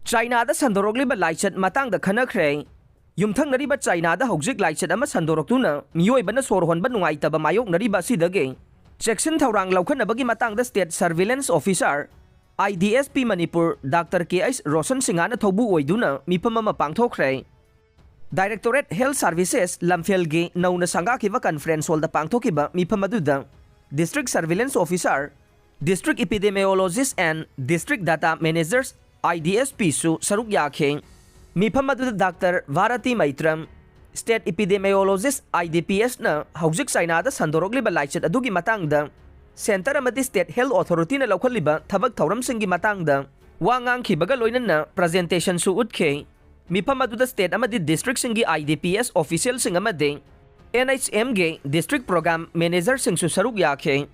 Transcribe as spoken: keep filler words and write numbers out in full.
ꯆꯥꯏꯅꯥꯗ ꯁꯟꯗꯣꯔꯛꯂꯤꯕ ꯂꯥꯏꯆꯠ ꯃꯇꯥꯡꯗ ꯈꯟꯅꯈ꯭ꯔꯦ꯫ ꯌꯨꯝꯊꯪꯅꯔꯤꯕ ꯆꯥꯏꯅꯥꯗ ꯍꯧꯖꯤꯛ ꯂꯥꯏꯆꯠ ꯑꯃ ꯁꯟꯗꯣꯔꯛꯇꯨꯅ ꯃꯤꯑꯣꯏꯕꯅ ꯁꯣꯔ ꯍꯣꯟꯕ ꯅꯨꯡꯉꯥꯏꯇꯕ ꯃꯥꯌꯣꯛꯅꯔꯤꯕ ꯑꯁꯤꯗꯒꯤ ꯆꯦꯛꯁꯤꯟ ꯊꯧꯔꯥꯡ ꯂꯧꯈꯠꯅꯕꯒꯤ ꯃꯇꯥꯡꯗ State Surveillance Officer, I D S P Manipur, doctor K H Roshan ꯁꯤꯡꯍꯅ ꯊꯧꯕꯨ ꯑꯣꯏꯗꯨꯅ ꯃꯤꯐꯝ ꯑꯃ ꯄꯥꯡꯊꯣꯛꯈ꯭ꯔꯦ꯫ Directorate Health Services ꯂꯝꯐꯦꯜꯒꯤ ꯅꯧꯅ ꯁꯪꯒꯥꯈꯤꯕ conference hallꯗ ꯄꯥꯡꯊꯣꯛꯈꯤꯕ ꯃꯤꯐꯝ ꯑꯗꯨꯗ District Surveillance Officer, District Epidemiologist and District Data Managers, I D S P ꯁꯨ ꯁꯔꯨꯛ ꯌꯥꯈꯤ꯫ ꯃꯤꯐꯝ ꯑꯗꯨꯗ doctor Bharti ꯃꯩꯇ꯭ꯔꯝ, State Epidemiologist, I D P S ꯅ ꯍꯧꯖꯤꯛ ꯆꯥꯏꯅꯥꯗ ꯁꯟꯗꯣꯔꯛꯂꯤꯕ ꯂꯥꯏꯆꯠ ꯑꯗꯨꯒꯤ ꯃꯇꯥꯡꯗ Centre ꯑꯃꯗꯤ State Health Authority ꯅ ꯂꯧꯈꯠꯂꯤꯕ ꯊꯕꯛ ꯊꯧꯔꯝꯁꯤꯡꯒꯤ ꯃꯇꯥꯡꯗ ꯋꯥ ꯉꯥꯡꯈꯤꯕꯒ ꯂꯣꯏꯅꯅ presentation ꯁꯨ ꯎꯠꯈꯤ꯫ ꯃꯤꯐꯝ ꯑꯗꯨꯗ state ꯑꯃꯗꯤ district ꯁꯤꯡꯒꯤ I D P S official ꯁꯤꯡ ꯑꯃꯗꯤ N H M ꯒꯤ district program manager ꯁꯤꯡꯁꯨ ꯁꯔꯨꯛ ꯌꯥꯈꯤ꯫